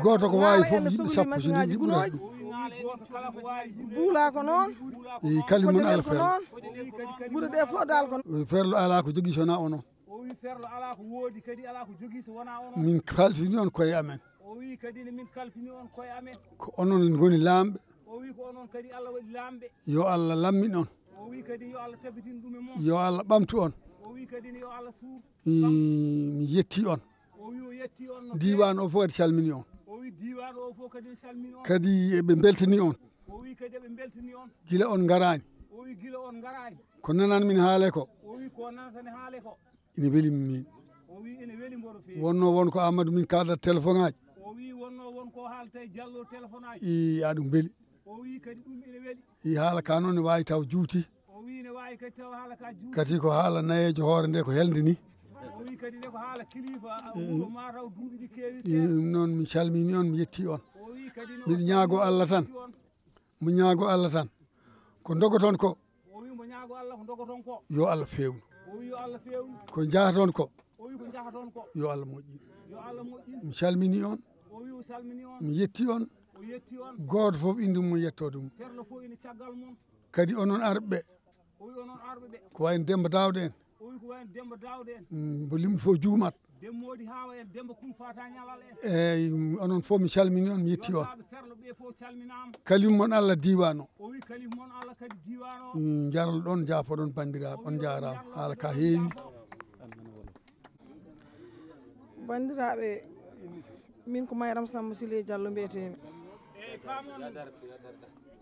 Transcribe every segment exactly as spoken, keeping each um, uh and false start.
Gooto ko waawi fof, yimɓe sappo so ndendi ɓurata ɗum. Buula ko noon. E kala mon Alla ferlo. Noon. Ɓuri ɗe fof dal ko noon. Ferlo alaa ko jogii sona onon. O wi ferlo alaa ko woodi kadi alaa ko jogii so wonaa onon. Min kalfini on koye amen. O wi kadi ne min kalfini on koye amen. Ko onon ngoni laamɓe. O wi ko onon kadi Alla waɗi laamɓe. Yo Alla lammin on. O wi kadi yo Alla tabitin ɗum e mon. Yo Alla ɓamtu on. O wi kadi ne yo Alla suur. Mi yetti on. O wi o yetti on no. Diiwaan o fof kadi calmini on. O wi diiwaan o fof kadi ne calmini on. Kadi eɓe mbeltani on. O wi kadi eɓe mbeltani on. Gila on ngaraani. O wi gila on ngaraani. Ko nanan min haale ko. O wi ko nanatani haale ko. Ina weli min. O wi ina weli mbo no feewi. Wonno won ko Amadou min kaaldat téléphone aji. O wi wonno won ko haalta e Jallo téléphone aji. I aɗum weli. O wi kadi ɗum ina weli. I haala ka noon ne waawi taw juuti. O wi ne waawi kadi taw haala ka juuti. Kadi ko haala nayeejo hoore nde ko helde ni. O wi kadi ne ko haala kilifa wuro ma taw duuɓi ɗi keewi. Ɗum noon mi calmini on, mi yetti on. O wi kadi no. Miɗo ñaago Allah tan. Mo ñaago Allah tan. Ko dogoton ko. O wi mo ñaago Allah ko dogoton ko. Yo Allah feewnu. O wi yo Allah feewnu. Ko njahaton ko. O wi ko njahaton ko. Yo Allah moƴƴin. Yo Allah moƴƴin. Mi calmini on. O wi o salmini on. Mi yetti on. O yetti on. Gooto fof inde mum yettode mum. Ferlo fof ina caggal mum. Kadi onon arɓe. O wi onon arɓe ɓe. Ko wayi no Demba Daawda en. O wi ko wayi no Demba Daawda en. Mm, mbo limmo fof juumat. Demmoodi haawa en Demba Kum Fata Ñalal en. Eyi, onon fof mi calmini on, mi yetti on. Ferlo ɓe fof calminaama. Kalim mon Allah diiwaan o. O wi kalim mon Allah kadi diiwaan o. Mm, njaral ɗon, njaafoɗon banndiraaɓe, on njaaraama. Haala ka heewi. Banndiraaɓe, min ko Mayram Samba Siley Diallo mbiyetee-mi. Eyi, paamon,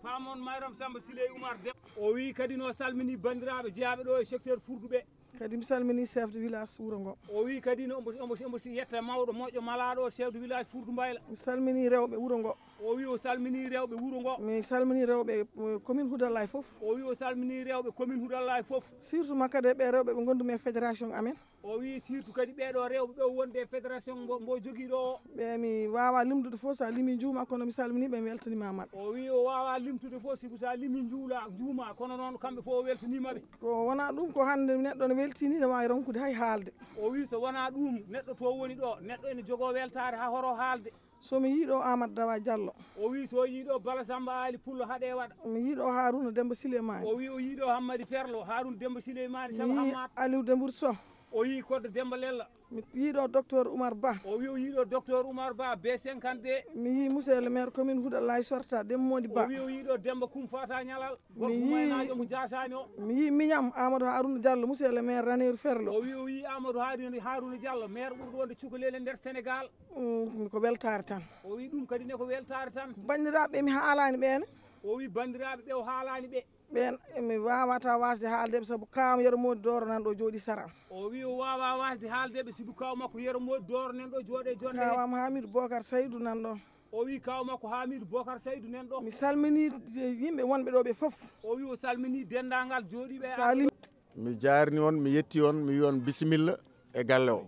paamon Mayram Samba Siley Oumar Dem. O wi kadi no salmini banndiraaɓe jeyaaɓe ɗo e secteur Furdu ɓe. Kadi mi salmini chef de village wuro ngo. O wi kadi no omo, omo, omo si yetta mawɗo moƴƴo malaaɗo o chef de village Furdu Mbayla. Mi salmini rewɓe wuro ngo. O wi o salmini rewɓe wuro ngo. Mi salmini rewɓe, eh, commune Hudallay fof. O wi o salmini rewɓe commune Hudallay fof. Surtout ma kadi e ɓe rewɓe ɓe ngondumi e fédération amen. O wi surtout kadi ɓeɗo rewɓe ɓe wonde e fédération mbo, mbo jogii ɗo o. Ɓe mi wawa limtude fof, sa limi juuma, kono mi salmini ɓe, mi weltanimama ɓe. O wi o wawa limtude fof, sibu sa limi njuula, juuma, kono noon kamɓe fof o weltanima ɓe. Ko wona ɗum, ko hande neɗɗo ne weltini, ne wawi ronkude hay haalde. O wi so wona ɗum, neɗɗo to woni ɗo, neɗɗo ene jogo weltare ha horo haalde. So mi yiiɗo Amadou Dawa Diallo. O wi so yiiɗo Bala Samba Ali Pullo haɗe waɗa. Mi yiiɗo Haruna Demba Silemani. O wi o yiiɗo Hammadi Ferlo, Haruna Demba Silemani, Samba Hammad. Aliou Dembour Sow. O yii Koddo Demba Lella. Mi yiiɗo docteur Oumar Ba. O wi o yiiɗo docteur Oumar Ba, B cinquante-deux. Mi yii monsieur le maire commune Hudallay Sorta, Demba Mody Ba. O wi o yiiɗo Demba Kum Fata Ñalal, gorko mumen Ajo mo Jaasani o. Mi yii miñam Amadou Harouna Diallo, monsieur le maire Ranérou Ferlo. O wi o yii Amadou Harouna, Harouna Diallo, maire ɓurɗo wonde cukalel e nder Sénégal. Mm, ko weltare tan. O wi ɗum kadi ne ko weltare tan. Banndiraaɓe ɓe mi haalani ɓe ne. O wi banndiraaɓe ɓe o haalani ɓe. Ɓeen mi wawata wasde haalde ɓe, sabu kawam Yero Modi Doro nan ɗo jooɗi saram. O wi o wawa wasde haalde ɓe, sibu kaw makko Yero Modi Doro nan ɗo jooɗe jonde. Kawam Hamidou Bocar Saydou nan ɗo. O wi kaw makko Hamidou Bocar Saydou nan ɗo. Mi salmini yimɓe wonɓe ɗo ɓe fof. O wi o salmini dendagal jooɗiiɓe e Salim. Mi jaarni on, mi yetti on, mi wi on bisimilla e galle o,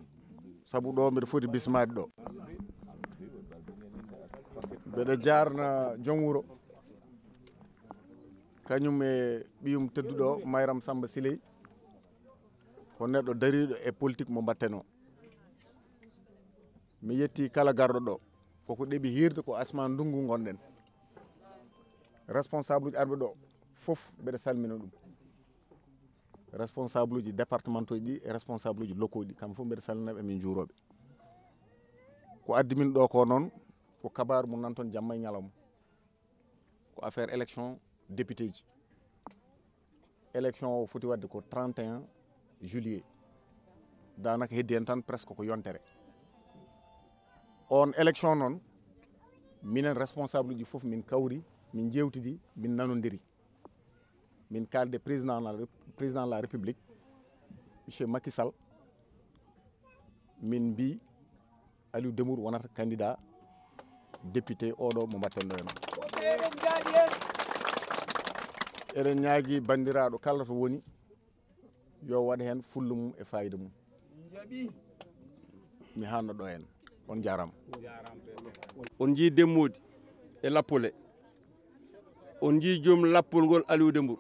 sabu ɗo mbiɗa foti bismaade ɗo. Mbeɗa jaarna joom wuro, kañum e ɓiyum tedduɗo o, Mayram Samba Siley, ko neɗɗo dariɗo e politique mo mbatten o. Mi yetti kala garɗo ɗo, koko ɗeɓi hiirde, ko asma ndungu ngonɗen. Responsable uji arɓe ɗo fof mbeɗa salmina ɗum. Responsable uji départementaux ji ɗi e responsable uji locaux ɗi, kamɓe fof mbeɗa salmina ɓe, min juuroɓe. Ko addi min ɗo ko noon, ko kabaru mo nanton jamma e ñalawma. Ko affaire élection député ji. Élection o foti wadde ko trente et un juillet. Danaka heddi hen tan presque ko yontere. On élection noon, minen responsable uji fof min kawri, min jewtidi, min nanodiri. Min kalde président de la Rép-, président de la République, monsieur Macky Sall, min mbi Aliou Dembour wonata candidat député oɗo mo mbatten ɗo en. Eɗen ñaagi banndiraaɗo kala to woni, yo waɗ heen fulla mum e fayida mum. Mi haalno ɗo en. On jaaraama. On njii Demmoodi e Lappole. On njii joom lappol ngol Aliou Dembour.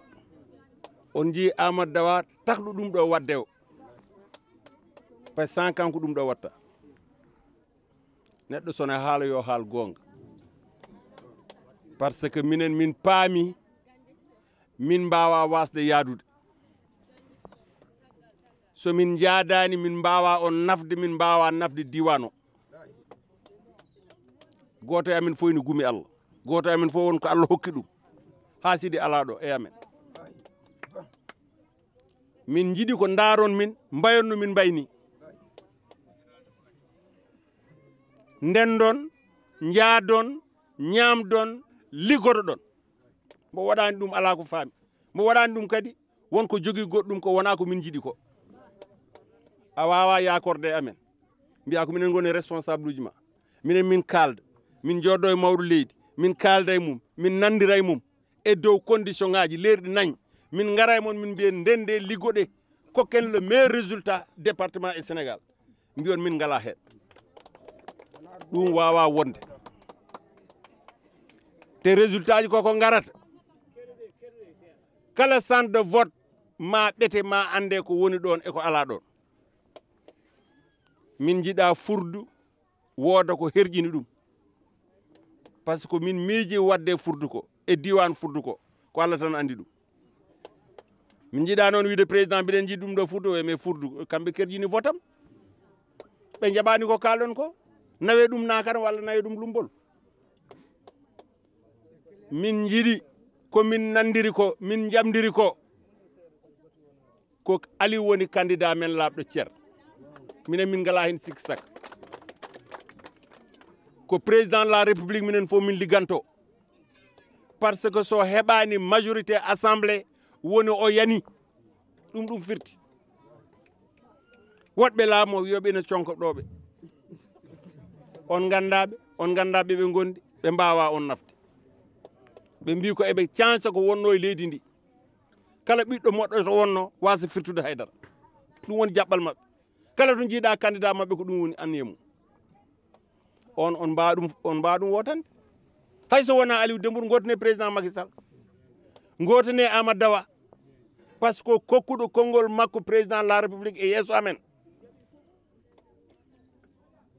On njii Amadou Dawa takɗo ɗum ɗo waɗde o. Par ce que sans kanko ɗum ɗo watta. Neɗɗo sona haala yo haal goonga. Par ce que minen min paami, min mbaawa waasde yaadude. So min njaadaani, min mbaawa on nafde, min mbaawa nafde diiwaan o. Gooto e amen fof ene gumi Allah. Gooto e amen fof won ko Allah hokki ɗum. Haa sidi alaa ɗo e amen. Min njiɗi ko ndaaron min, mbayon no min mbayni. Ndendon, njaadon, ñaamdon, liggotoɗon. Mo waɗaani ɗum alaa ko faami. Mo waɗaani ɗum kadi won ko jogii goɗɗum ko wonaa ko min njiɗi ko. A waawaa yaakorde e amen. Mbiyaa ko minen ngoni responsable uji ma. Minen min kaalda. Min njooɗo e mawɗo leydi. Min kaalda e mum. Min nanndira e mum. E dow condition ŋaaji leerɗi nañ. Min ngara e mon min mbiyen nden nde liggoɗe. Kokken le meilleur résultat département e Sénégal. Mbiyon min ngalaa heen. Ɗum waawaa wonde. Te résultat ji koko ngarata. Kala centre de vote ma ɓete ma annde ko woni ɗoon e ko alaa ɗoon. Min njiɗa furdu wooda ko herƴini ɗum. Par ce que min miiji waɗde furdu ko e diiwaan furdu ko, ko Allah tan anndi ɗum. Min njiɗa noon wiide président mbiɗen njiɗi ɗum ɗo furdu, e mais furdu kamɓe kerƴini votam. Ɓe njaɓani ko kaalɗon ko. Nawe ɗum nakara walla nawe ɗum lumbol. Min njiɗi ko min nanndiri ko, min njamndiri ko. Ko Aliou woni candidat men laaɓɗo cer. Minen min ngalaa heen sikki sakka. Ko président de la République minen fof min ligganto. Par ce que so heɓaani majorité assemblée woni o yani. Ɗum ɗum firti. Woɗɓe laamu o wiyoɓe ene conka ɗooɓe. On nganndaa ɓe, on nganndaa ɓe ɓe ngondi, ɓe mbaawaa on nafde. Ɓe mbii ko eɓe cansa ko wonnoo e leydi ndi. Kala ɓiɗɗo moɗɗo to wonno waasa firtude haydara. Ɗum woni jaɓɓal maɓɓe. Kala to njiiɗa candidat maɓɓe ko ɗum woni anniya mum. On, on mbaa ɗum, on mbaa ɗum wotande. Hay so wonaa Aliou Dembourou, ngotane président Macky Sall. Ngotane Amadou Dawa. Par ce que kokkuɗo konngol makko président de la République e yeeso amen.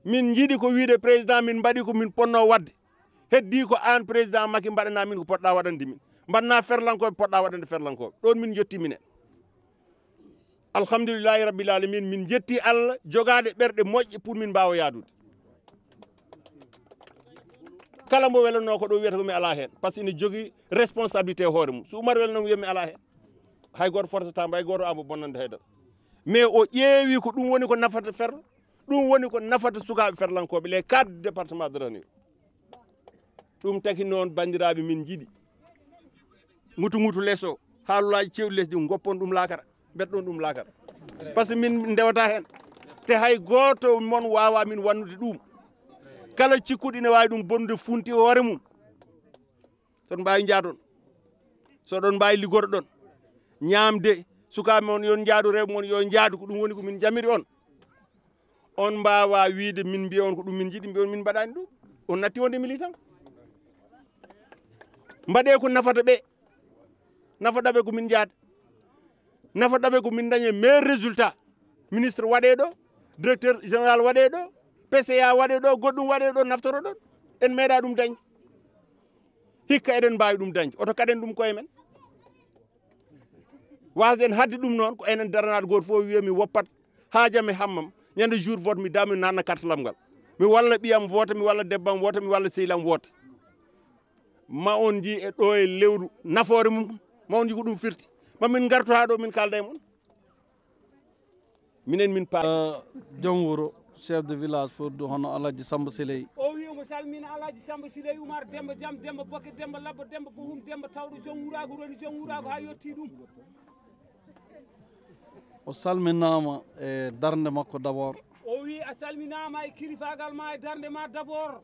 Min njiɗi ko wiide président min mbaɗi ko min ponno waɗde. Heddi ko aan président Macky mbaɗana min ko poɗɗa waɗande min. Mbaɗna ferlankooɓe poɗɗa waɗande ferlankooɓe. Ɗoon min njotti minen. Alhamdulillahi rabbil alamin, min njetti Allah jogaade ɓerɗe moƴƴe pour min mbaawa yaadude. Kala mbo welanno ko ɗo wiyata ko mi alaa heen, par ce que ina jogii responsabilité e hoore mum. So Umar welanno wiya mi alaa heen. Hay gooto forcetama, hay gooto amo bonnande haydara. Mais o ƴeewi ko ɗum woni ko nafata ferlo, ɗum woni ko nafata sukaaɓe ferlankooɓe, les cadres du département de Ranérou. Ɗum taki noon, banndiraaɓe, min njiɗi ŋutu ŋutu les o, haalulaaji cewɗi lesdi, goppon ɗum laakara, mbeɗon ɗum laakara. Par ce que min ndewata heen. Te hay gooto mon waawaa min wannude ɗum. Kala cikkuɗo ina waawi ɗum bonnude funti hoore mum. Soɗon mbaawi njaadon. Soɗon mbaawi liggotoɗon. Ñaamde, sukaaɓe mon yo njaadu, rewɓe mon yo njaadu, ko ɗum woni ko min njamiri on. On mbaawa wiide min mbiya on ko ɗum min njiɗi, mbiya on min mbaɗaani ɗum. On natti wonde militant. Mbaɗee ko nafata ɓe. Nafata ɓe ko min njaada. Nafata ɓe ko min daña meilleur résultat. Ministre waɗee ɗo, directeur général waɗee ɗo, P C A waɗee ɗo, goɗɗum waɗee ɗo, naftoro ɗon. En meeɗa ɗum dañde. Hikka eɗen mbaawi ɗum dañde. Oto kaɗen ɗum koye men. Waasden haɗde ɗum noon, ko enen daranaɗo gooto fof wiya mi woppat haajam e hammam. Ñande jour vote mi daw mi nanna carte lamgal. Mi walla ɓiyam vote, mi walla debbam vote, mi walla sehil am vote. Ma on nji e ɗo e lewru nafoore mum, ma on nji ko ɗum firti. Ma min ngarto haa ɗo min kaalda e mon. Minen min pa- Eh, joom wuro, chef de village Foddu, hono Alhaji Samba Siley. O wi omo salmina Alhaji Samba Siley, Umar Demba, Jam Demba, Bokke Demba, Labba Demba, Bohum Demba, tawɗo joom wuraago, roni joom wuraago haa yotti ɗum. O salminaama e darnde makko d'abord. O wi a salminaama e kilifaagal ma e darnde ma d'abord.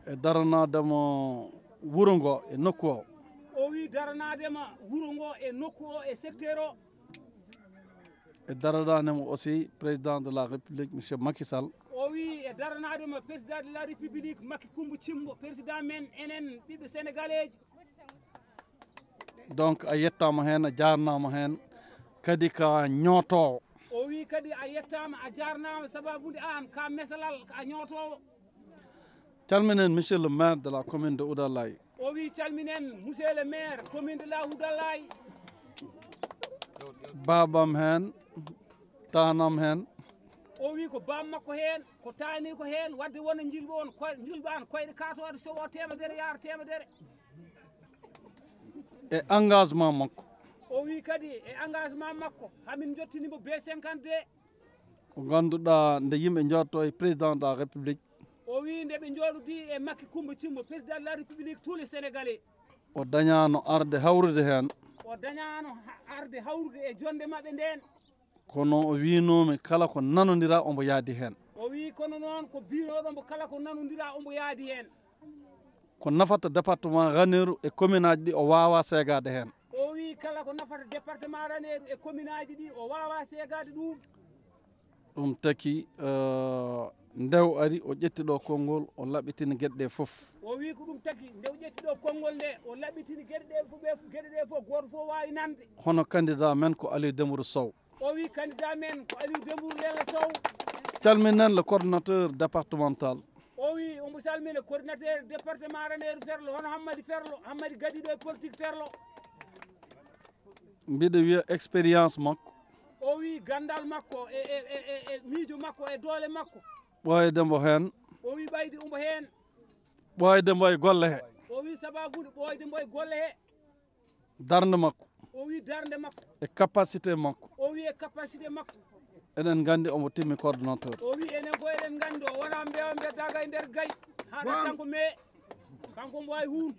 E daranaade mo wuro ngo e nokku o. O wi daranaade ma wuro ngo e nokku o e secteur o. E daranaade mo aussi président de la République, monsieur Macky Sall. O wi e daranaade ma président de la République, Macky Koumba Thimbo, président men, enen ɓiɓɓe sénégalais. Donc a yettaama heen, a jaarnaama heen, kadi ka ñootoowo. O wi kadi a yettaama, a jaarnaama, sababude aan ka mesalal, a ñootoowo. Calminen monsieur le maire de la commune de Oudalaye. O wi calminen monsieur le maire commune de la Oudalaye. Baabam heen, taanam heen. O wi ko baam makko heen, ko taani ko heen, wadde wona njilɓe on, koy-, njilɓe aan koyɗe kaatooɗe sowo teemedere yaara teemedere. E engagement makko. O wi kadi e engagement makko, hamin jottini mo B cinquante-deux. Ko ngannduɗaa nde yimɓe njooɗto e président de la république. O wi nde ɓe njooɗodi e Macky Coumba Thiouma, président de la république, tous les Sénégalais. O dañaano arde hawrude heen. O dañaano ha-, arde hawrude e jonde maɓɓe nden. Kono o wiinoomi kala ko nanondira omo yaadi heen. O wi kono noon ko biinooɗo mbo kala ko nanondira omo yaadi heen. Ko nafata département Ranérou e commune aji ɗi o waawa seegaade heen. O wi kala ko nafata département Ranérou e commune aji ɗi o waawa seegaade ɗum. Ɗum taki, eh, nde o ari, o ƴetti ɗo konngol, o laɓɓitini geɗe ɗe fof. O wi ko ɗum taki, nde o ƴetti ɗo konngol nde, o laɓɓitini geɗe ɗe fof, ɓe fof, geɗe ɗe fof, gooto fof waawi nande. Hono candidat men ko Aliou Dembourou Sow. O wi candidat men ko Aliou Dembourou Leela Sow. Calminen le coordonnateur départemental. O wi omo salmina coordinateur département Ranérou Ferlo, hono Hammadi Ferlo, Hammadi gadiiɗo e politique Ferlo. Mbiɗa wiya expérience makko. O wi ganndal makko e, e, e, e, e miijo makko e doole makko. Ɓooyde mbo heen. O wi ɓayde omo heen. Ɓooyde mbo e golle he. O wi sababude ɓooyde mbo e golle he. Darnde makko. O wi darnde makko. E capacité makko. O wi e capacité makko. Eɗen nganndi omo timmi coordonnateur. O wi enen fof eɗen nganndi o wonaa mbeewa mbeddaga e nder gay. Haɗa kanko mais kanko omo waawi huun.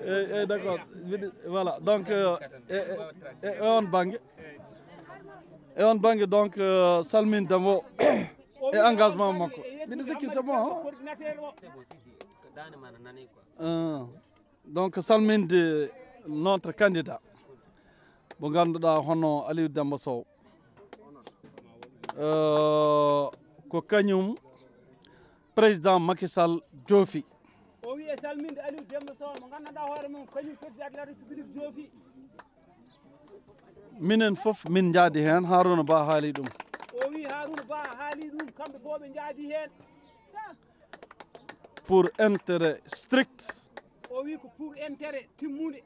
Eyyi, eyyi, d'accord. Voilà, donc, euh, e, e, e on banggue, e on banggue, donc, euh, salminde mo e engagement makko. Mbiɗa sikki c'est bon, hein? Euh, donc, salminde notre candidat mo ngannduɗaa hono Aliou Demba Sow. Euh, ko kañum président Macky Sall joofi. O wi e salminde Aliou Demba Sow mo ngannduɗaa hoore mum kañum président de la République joofi. Minen fof min njaadi heen, Harouna Ba haali ɗum. O wi Harouna Ba haali ɗum, kamɓe fof ɓe njaadi heen. Pour intérêt strict. O wi ko pour intérêt timmunde.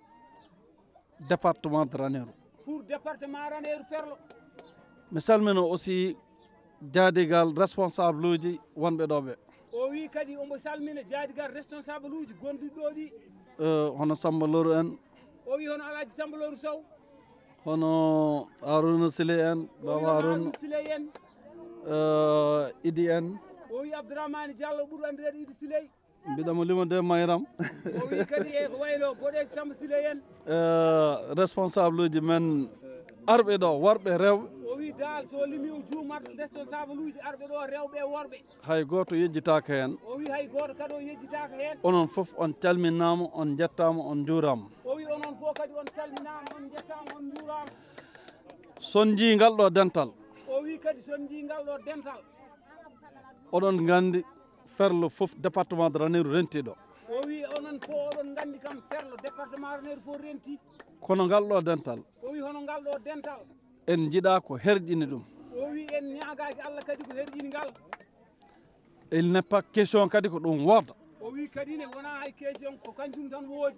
Département de Ranérou. Pour département Ranérou Ferlo. Mi salmina aussi jaadigal responsable uji wonɓe ɗo ɓe. O wi kadi omo salmina jaadigal responsable uji gonɗuɗi ɗo ɗi. Eh, hono Samba Loro en. O wi hono Alhaji Samba Loro Sow. Hono Harouna Sile en, o wi Baba hono Harouna. Harouna Sile en. Eh, Idi en. O wi Abdourahmane Diallo ɓurɗo anndireede Idi Siley. Mbiɗa mo limande Mayram. O wi kadi e ko wayno Boɗeejo Samba Sile en. Eh, responsable uji men arɓe ɗo, worɓe, rewɓe. O wi dal so limi o juumat responsable uji arɓe ɗo, rewɓe e worɓe. Hay gooto yejjitaaka heen. O wi hay gooto kadi o yejjitaaka heen. Onon fof on calminaama, on njettaama, on njuuraama. O wi onon fof kadi on calminaama, on njettaama, on njuuraama. So on njii ngal ɗo dental. O wi kadi so on njii ngal ɗo dental. Oɗon nganndi Ferlo fof département de Ranérou rentii ɗo. O wi onon fof oɗon nganndi kam Ferlo département Ranérou fof rentii. Kono ngal ɗo dental. O wi hono ngal ɗo dental. En njiɗaa ko herƴini ɗum. O wi en ñaagaaki Allah kadi ko herƴini ngal. Il n'est pas question kadi ko ɗum wooda. O wi kadi ne wonaa hay question ko kanjum tan woodi.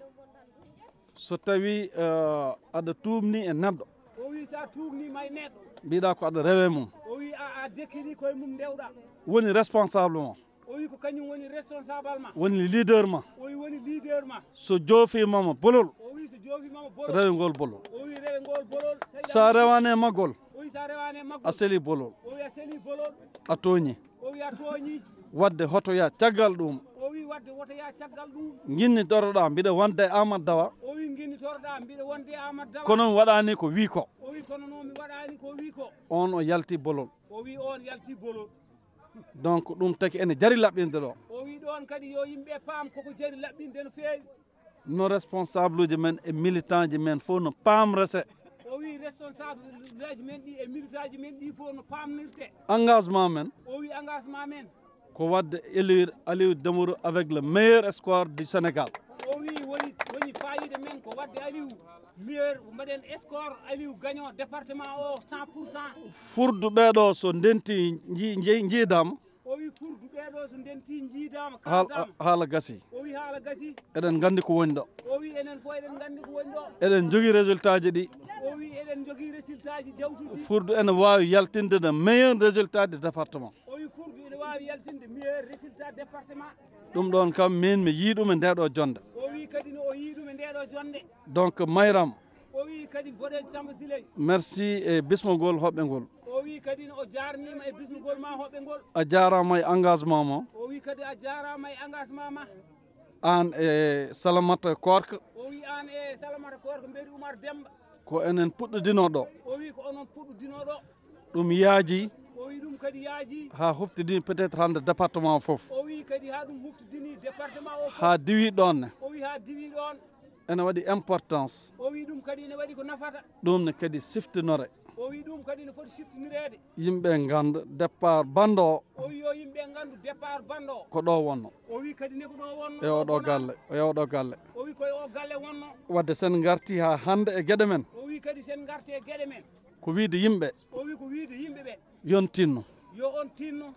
So tawi, eh, aɗa tuubni e neɗɗo. O wi sa tuubni ma e neɗɗo. Mbiɗa ko aɗa rewe mum. O wi a, a dekkini koye mum ndewɗa. Woni responsable ma. O wi ko kañum woni responsable ma. Woni leader ma. O wi woni leader ma. So joofima ma bolol. O wi so joofima ma bolol. Rewe ngol bolol. O wi rewe ngol bolol. Sa rewane maggol. O wi sa rewane maggol. A seli bolol. O wi a seli bolol. A tooñi. O wi a tooñi. Wadde hotoya caggal ɗum. O wi wadde wotoya caggal ɗum. Nginnitoroɗa mbiɗa wonde e Amadou Dawa. O wi nginnitoroɗa mbiɗa wonde e Amadou Dawa. Kono mi waɗani ko wi ko. O wi kono noon mi waɗani ko wi ko. On o yalti bolol. O wi on yalti bolol. Donc ɗum taki ene jari laɓɓinde ɗo. O wi ɗon kadi yo yimɓe paam koko jari laɓɓinde no feewi. No responsable uji men e militant ji men fof no paamrete. O wi responsable uji men ɗi e militant ji men ɗi fof no paamnirte. Engagement men. O wi engagement men. Ko waɗde élire Aliou Dembourou avec le meilleur score du Sénégal. O wi woni, woni fayida men ko waɗde Aliou meilleur, mbaɗen score Aliou gagnant département o cent pour cent. Furdu ɓeeɗo so ndenti nji-, nji-, njiidaama. O wi furdu ɓeeɗo so ndenti njiidaama, haal-, kaaldaama. Haala gasi. O wi haala gasi. Eɗen nganndi ko woni ɗo. O wi enen fof eɗen nganndi ko woni ɗo. Eɗen njogii résultat ji ɗi. O wi eɗen njogii résultat ji jawtuɗi. Furdu ene waawi yaltinde le meilleur résultat du département. O wi furdu ene waawi yaltinde meilleur résultat département. Ɗum ɗoon kam, miin mi yii ɗum e ndee ɗoo jonnde. O wi kadi no o yii ɗum e ndee ɗoo jonnde. Donc, Mayram. O wi kadi mboɗo Samba Siley. Merci e bismagol hoɓɓe ngol. O wi kadi no o jaarniima e bismagol ma hoɓɓe ngol. A jaaraama e engagement ma. O wi kadi a jaaraama e engagement ma. Aan e Salamata Koorka. O wi aan e Salamata Koorka, Mbeeri Umar Demba. Ko enen puɗɗodinoo ɗo. O wi ko onon puɗɗodinoo ɗo. Ɗum yaaji. O wi ɗum kadi yaaji. Haa huftidini peut-être hannde département o fof. O wi kadi haa ɗum huftidini département o fof. Haa diwi ɗoon ne. O wi haa diwi ɗoon. Ene waɗi importance. O wi ɗum kadi ene waɗi ko nafata. Ɗum ne kadi siftinore. O wi ɗum kadi ne foti siftinireede. Yimɓe ngannda départ banndo o. O wi yo yimɓe nganndu départ banndo o. Ko ɗo wonno. O wi kadi ne ko ɗo wonno. E oɗo galle, e oɗo galle. O wi koye o galle wonno. Wadde sen ngarti haa hannde e geɗe men. O wi kadi sen ngarti e geɗe men. Ko wiide yimɓe. O wi ko wiide yimɓe ɓe. Yon tinno. Yo on tinno.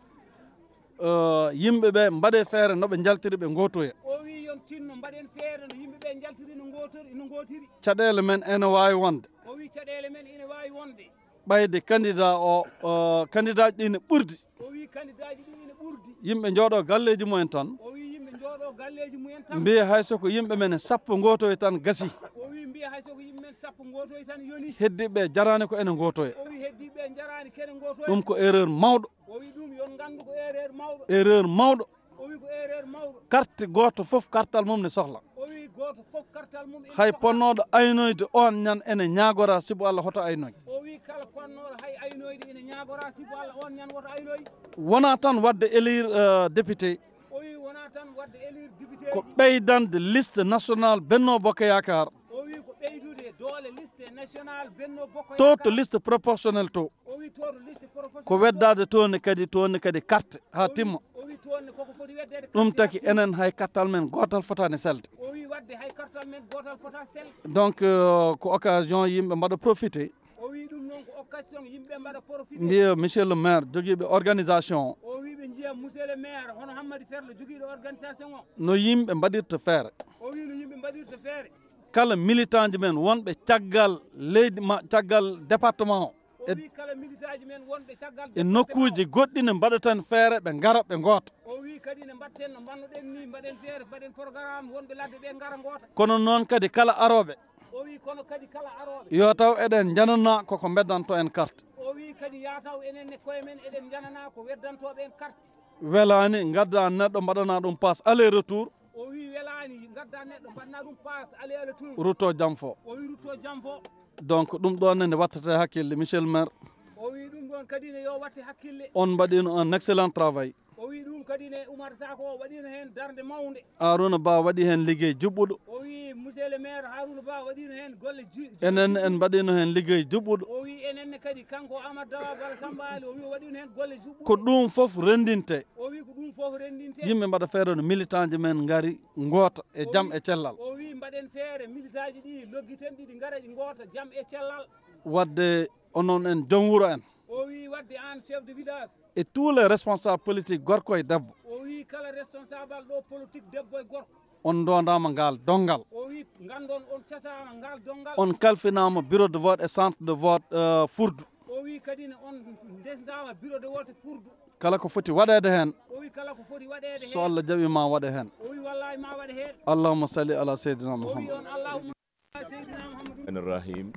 Eh, yimɓe ɓe mbaɗe feere no ɓe njaltiri ɓe ngootoya. O wi yon tinno mbaɗen feere no yimɓe ɓe njaltiri no ngootori, no ngootiri. Caɗeele men ene waawi wonde. O wi caɗeele men ene waawi wonde. Ɓayde candidat o, eh, candidat ɗi ne ɓurdi. O wi candidat ji ɗi ene ɓurdi. Yimɓe njooɗo galleeji mumen tan. O wi yimɓe njooɗo galleeji mumen tan. Mbiya hay so ko yimɓe men sappo ngootoya tan gasi. O wi mbiya hay so ko yimɓe men sappo ngootoya tan yoni. Heddiiɓe jaraani ko ene ngootoya. O wi heddiiɓe jaraani kene ngootoya. Ɗum ko erreur mawɗo. O wi ɗum yon nganndu ko erreur mawɗo. Erreur mawɗo. O wi ko erreur mawɗo. Carte gooto fof kartal mum ne sohla. O wi gooto fof kartal mum ene sohla. Hay ponnooɗo aynoyde oon ñan ene ñaagora sibu Allah hoto aynoy. O wi kala ponnooɗo hay aynoyde ene ñaagora sibu Allah oon ñan woto aynoy. Wonaa tan waɗde élire, eh, député. O wi wonaa tan waɗde élire député. Ko ɓeydande liste nationale Benno Bokk Yaakaar. O wi ko ɓeydude doole liste nationale Benno Bokk Yaakaar. To, to liste proportionnelle to. O wi to, to liste proportionnelle to. Ko weddaade toon ne kadi, toon ne kadi carte haa timma. O wi, o wi toon ne koko foti weddeede carte haa timma. Ɗum taki enen hay kartal men gootal fotaani selde. O wi wadde hay kartal men gootal fotaani selde. Donc, euh, ko occasion yimɓe mbaɗa profité. O wi ɗum noon ko occasion yimɓe mbaɗa profité. Mbiya monsieur le maire jogiiɓe organisation o. O wi ɓe njiya monsieur le maire hono Hammadi Ferlo jogiiɗo organisation o. No yimɓe mbaɗirta feere. O wi no yimɓe mbaɗirta feere. Kala militant ji men wonɓe caggal leydi ma, caggal département o. O e wi kala militant ji men wonɓe caggal e département nokkuuji o. Goɗɗi ne mbaɗatan feere ɓe ngara ɓe ngoota. O wi kadi ne mbaɗten no mbannoɗen ni, mbaɗen feere, mbaɗen programme wonɓe ladde ɓe ngara ngoota. Kono noon kadi kala arooɓe. O wi kono kadi kala arooɓe. Yo taw eɗen njanana koko mbeddanto en carte. O wi kadi ya taw enen ne koye men eɗen njanana ko weddantooɓe en carte. Welaani ngadda neɗɗo mbaɗana ɗum passe aller retour. O wi welaani ngadda neɗɗo mbaɗana ɗum passe aller retour. Rutto jam fo. O wi rutto jam fo. Donc ɗum ɗoon ne wattete hakkille, monsieur le maire. O wi ɗum ɗoon kadi ne yo watte hakkille. On mbaɗino un excellent travail. O wi ɗum kadi ne Oumar Sakho o waɗino heen darnde mawnde. Harouna Ba waɗi heen liggey juɓɓuɗo. O wi monsieur le maire Harouna Ba waɗino heen golle ju-, ju-, enen en mbaɗino heen liggey juɓɓuɗo. O wi enen ne kadi kanko Amadou Dawa Bala Samba Ali o wi o waɗino heen golle juɓɓuɗe. Ko ɗum fof renndinte. O wi ko ɗum fof renndinte. Yimɓe mbaɗa feere no militant ji men ngari ngoota e jam e cellal. O wi mbaɗen feere militant ji ɗi loggiten ɗiɗi ngara ɗi ngoota jam e cellal. Wadde onon en joom wuro en. O wi wadde aan chef de village. Et tous les responsables politiques gorko e debbo. O wi kala responsable ɗo politique debbo e gorko. On ndoondaama ngaal donngal. O wi nganndon on casaama ngaal donngal. On kalfinaama bureau de vote e centre de vote, euh, Furdu. O wi kadi ne on ndesndaama bureau de vote Furdu. Kala ko foti waɗeede heen. O wi kala ko foti waɗeede heen. So Allah jaɓi ma waɗe heen. O wi wallahi ma waɗe heen. Allahumma salli ala Seydina Muhammad. O wi on allahumma Rahim.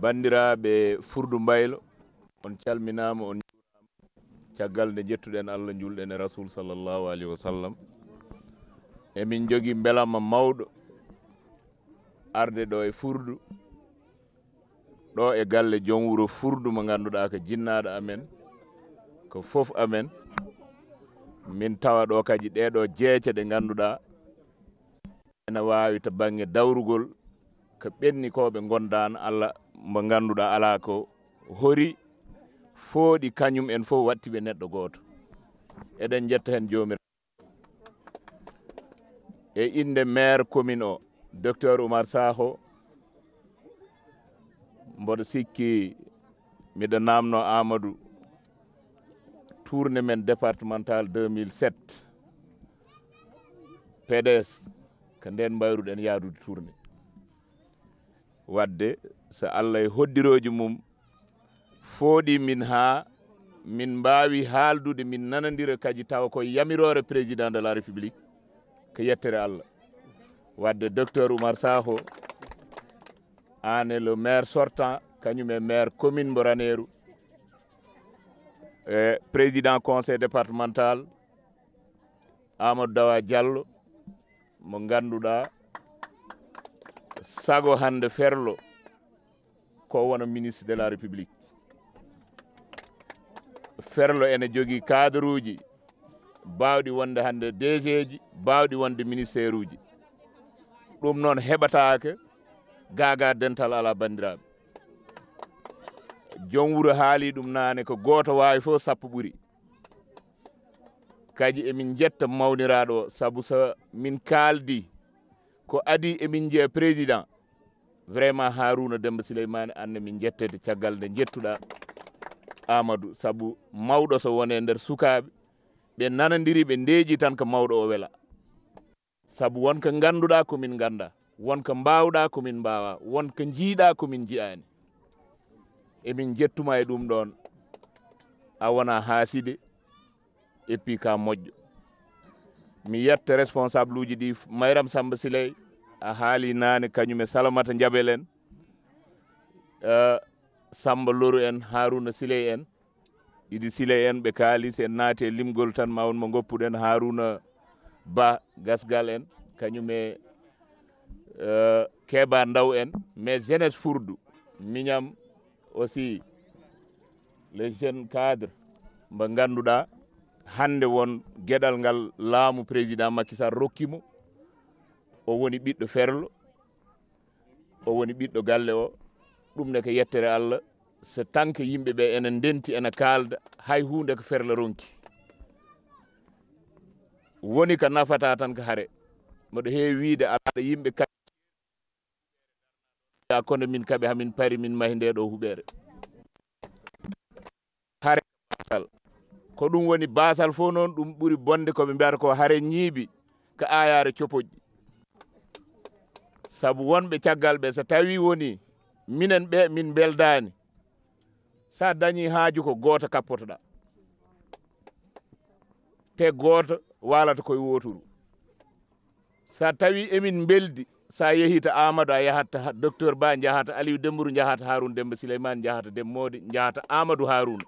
Banndiraaɓe Furdu Mbaylo, on calminaama, on njuuraama. Caggal nde njettuɗen Allah, njuulɗen e Rasul sallallahu alaihi wa sallam, emin njogii mbelama mawɗo arde ɗo e Furdu, ɗo e galle joom wuro Furdu mo ngannduɗaa ko jinnaaɗo amen, ko fof amen. Min tawa ɗo kadi ɗee ɗo jeece ɗe ngannduɗaa ene waawi to bannge dawrugol ko ɓenni ko ɓe ngondaano Allah, mbo ngannduɗaa alaa ko hori fooɗi kañum en fof watti ɓe neɗɗo gooto. Eɗen njetta heen Joomiraaɗo. E innde maire commune o, Docteur Oumar Sakho, mboɗo sikki miɗo naamno Amadou, tournée men départementale deux mille sept, P D S, ko ndeen mbayruɗen yaadude tournée. Wadde so Allah e hoddirooji mum fooɗi min haa min mbaawi haaldude, min nanondira kadi tawa ko yamiroore président de la République, ko yettere Allah. Wadde Docteur Oumar Sakho, aan e le maire sortant, kañum e maire commune mbo Raneeru, e président conseil départemental, Amadou Dawa Diallo, mo ngannduɗaa sago hannde Ferlo ko wona ministre de la République. Ferlo ene jogii cadre uji baawɗi wonde hannde D G ji, baawɗi wonde ministère uji. Ɗum noon heɓataake, gaagaa dental alaa banndiraaɓe. Joom wuro haali ɗum naane, ko gooto waawi fof sappo ɓuri. Kadi emin njetta mawniraaɗo o, sabu so min kaaldi ko adii emin njiya président, vraiment Harouna Demba Souleymane, aan ne min njettete caggal nde njettuɗaa Amadou, sabu mawɗo so wone nder sukaaɓe, ɓe nanondiri, ɓe ndeeƴi tan ko mawɗo o wela. Sabu won ko ngannduɗaa ko min nganndaa, won ko mbaawɗaa ko min mbaawaa, won ko njiiɗaa ko min njiyaani. Emin njettuma e ɗum ɗoon, a wonaa haaside, et puis ka moƴƴo. Mi yetta responsable uji ɗi, Mayram Samba Siley, a haali naane, kañum e Salamata Jabel en, eh, Samba Loru en, Haruna Siley en, Idi Siley en, ɓe kaali, si en naati e limgol tan, ma won mo ngoppuɗen, Haruna Ba Gasgal en, kañum e, eh, Keba Ndaw en, mais jeunesse Furdu, miñam aussi, les jeunes cadres, mbo ngannduɗaa hannde won geɗal ngal laamu président Macky Sall rokki mo, o woni ɓiɗɗo Ferlo, o woni ɓiɗɗo galle o, ɗum ne ko yettere Allah, so tanke yimɓe ɓe ene ndenti, ene kaalda, hay huunde ko Ferlo ronki. Woni ko nafata tan ko hare. Mboɗo heewi wiide alaa ɗo yimɓe ka-, ya kono min kaɓe hamin pari min mahi nde ɗo huɓeere. Hare basal. Ko ɗum woni basal fof noon, ɗum ɓuri bonde ko ɓe mbiyata ko hare ñiibi, ko aayaare copoƴƴi. Sabu wonɓe caggal ɓe, so tawi woni minen ɓe min mbeldaani, sa dañi haaju ko gooto kappotoɗa. Te gooto waalata koye wooturu. Sa tawi emin mbeldi, sa yehi to Amadou, a yahat to Ha-, Docteur Ba, njahat to Aliou Dembourou, njahat to Harouna Demba Souleymane, njahat to Demba Mody, njahat to Amadou Harouna.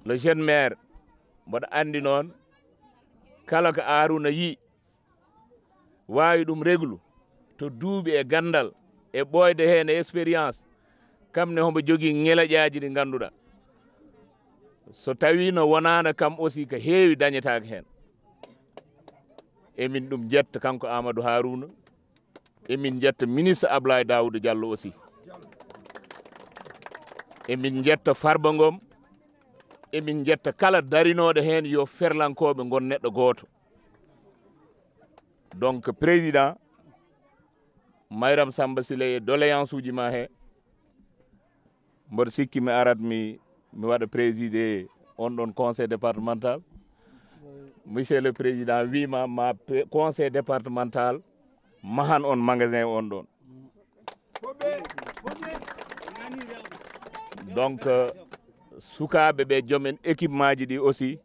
Le jeune maire, mboɗo anndi noon, kala ko Harouna yi, waawi ɗum reglu to duuɓi e ganndal e ɓooyde heen e expérience, kam ne homo jogii ŋelaƴaaji ɗi ngannduɗaa. So tawiino wonaano kam aussi, ko heewi dañetaake heen. Emin ɗum njetta kanko Amadou Harouna, emin njetta ministre Ablaye Daouda Diallo aussi. Emin njetta Farba Ngom, emin njetta kala darinooɗo heen yo ferlankooɓe ngon neɗɗo gooto. Donc, président, Mayram Samba Siley e doléance uji ma he, mboɗo sikki mi arat mi, mi waɗa présidé on ɗon conseil départemental. Monsieur le président wiima ma pré-, conseil départemental mahan on magasin on ɗon. Donc, euh, sukaaɓe ɓe, joom en équipement ji ɗi aussi,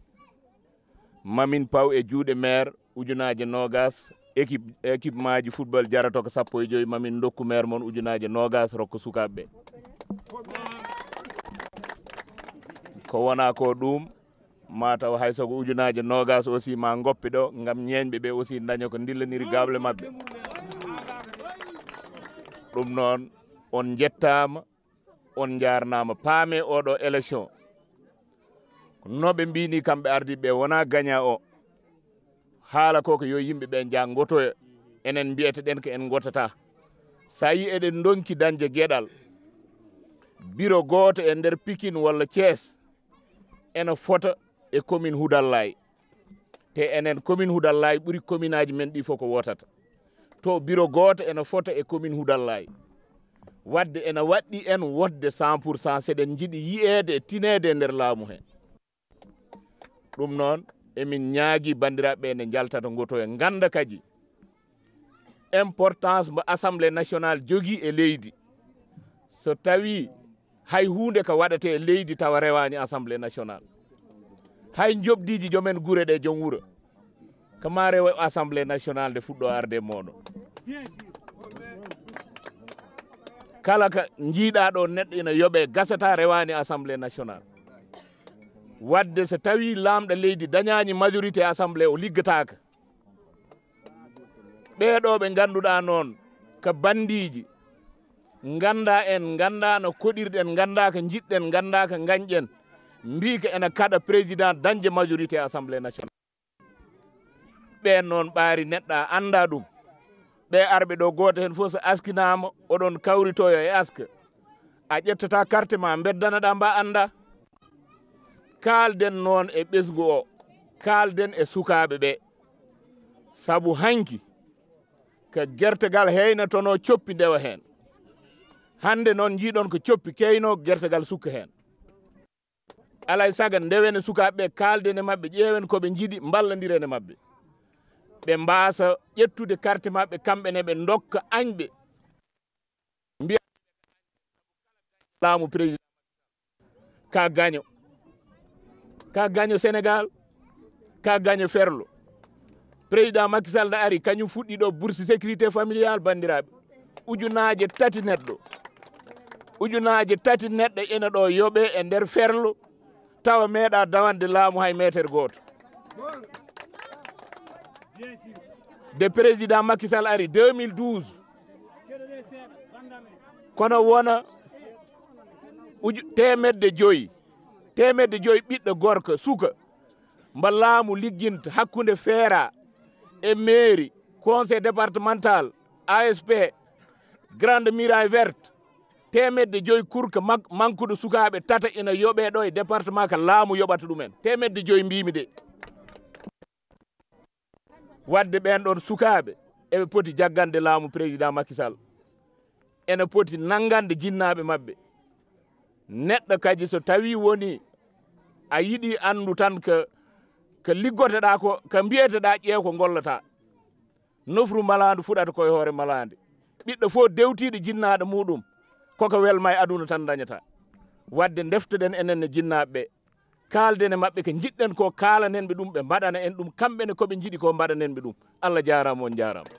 mamin paw e juuɗe maire ujunaaje noogas, équipe, équipement ji football jarato ko sappo e joyi, mamin ndokku maire mon ujunaaje noogas, rokko sukaaɓe ɓe. Ko wona ko ɗum, ma taw hay so ko ujunaaje noogas aussi ma ngoppe ɗo, ngam ñeeñɓe ɓe aussi daña ko ndillaniri gaaɓle maɓɓe. Ɗum noon, on njettaama, on njaarnaama. Paame oɗo élection, no ɓe mbini kamɓe ardiiɓe ɓe, wona gaña o. Haala ko ko yo yimɓe ɓe njanngotoya. Enen mbiyete ɗen ko en ngotataa. So a yi eɗen ndonki dañde geɗal, biro gooto e nder Pikin walla Thiès ena fota e commune Hudallay. Te enen commune Hudallay ɓuri commune aji men ɗi fof ko wotata. To biro gooto ena fota e commune Hudallay. Wadde ena waɗɗi en wotde cent pour cent seɗen njiɗi yiyeede e tineede e nder laamu he. Ɗum noon, emin ñaagi banndiraaɓe ɓe nde njaltata ngoto e ngannda kadi importance mbo Assemblée nationale jogii e leydi. So tawii hay huunde ko waɗatee e leydi tawa rewaani Assemblée nationale, hay njoɓdiiji jomen gure ɗe, joom wuro, ko maa rewo Assemblée nationale nde fuɗɗo arde e mooɗon. Kala ko njiiɗaa ɗo neɗɗo ina yoɓee gasata rewaani Assemblée nationale. Wadde so tawii laamɗo leydi dañaani majorité Assemblée, o liggataaka. Ɓee ɗo ɓe ngannduɗaa noon ko banndiiji, nganndaa en, nganndaa no koɗirɗen, nganndaa ko njiɗɗen, nganndaa ko ngañɗen, mbii ko ena kaɗa président dañde majorité Assemblée nationale. Ɓeen noon ɓaari neɗɗo a anndaa ɗum. Ɓe arɓe ɗo gooto heen fof so askinaama, oɗon kawritoyo e aska. A ƴettataa carte ma mbeddanaɗaa mba anndaa. Kaalden noon e ɓesngu o, kaalden e sukaaɓe ɓe. Sabu hanki ko gertegal heynatonoo coppi ndewa heen. Hannde noon njiiɗon ko coppi keynoo gertegal sukka heen. Alay saga ndewen e sukaaɓe ɓe, kaalden e maɓɓe, ƴeewen ko ɓe njiɗi, mballondiren e maɓɓe. Ɓe mbaasa ƴettude carte maɓɓe, kamɓe ne ɓe ndokka añɓe. Mbiya laamu président ka gaño, ka gaño Sénégal, ka gaño ferlo. Président Macky Sall no ari, kañum fuɗɗi ɗo bourse sécurité familiale, banndiraaɓe. Ujunaaje tati neɗɗo. Ujunaaje tati neɗɗo ena ɗo yoɓe e nder ferlo, tawa meeɗa dawande laamu hay meeter gooto. Nde président Macky Sall ari deux mille douze, kono wona uju-, teemedde joyi, teemedde joyi ɓiɗɗo gorko, suka, mba laamu ligginta hakkunde feera e mairie, conseil départemental, A S P, Grande Muraille Verte, teemedde joyi kurka mak-, mankuɗo sukaaɓe tata ina yoɓee ɗo e département ka laamu yoɓata ɗumen. Teemedde joyi mbimi de. Wadde ɓeen ɗoon sukaaɓe eɓe poti jaggande laamu président Macky Sall. Ene poti nanngande jinnaaɓe maɓɓe. Neɗɗo kadi so tawii woni a yiɗi anndu tan ko, ko liggotoɗaa ko, ko mbiyeteɗaa ƴeew ko ngollotaa. Nofru malaandu fuɗata koye hoore malaande. Ɓiɗɗo fof dewtiiɗo jinnaaɗo muɗum, koko welma e aduna tan dañata. Wadde ndeftoɗen enen e jinnaaɓe ɓe. Kaalden e maɓɓe ko njiɗɗen ko, kaalanen ɓe ɗum, ɓe mbaɗana en ɗum. Kamɓe ne ko ɓe njiɗi ko, mbaɗanen ɓe ɗum. Allah jaaraama, on jaaraama.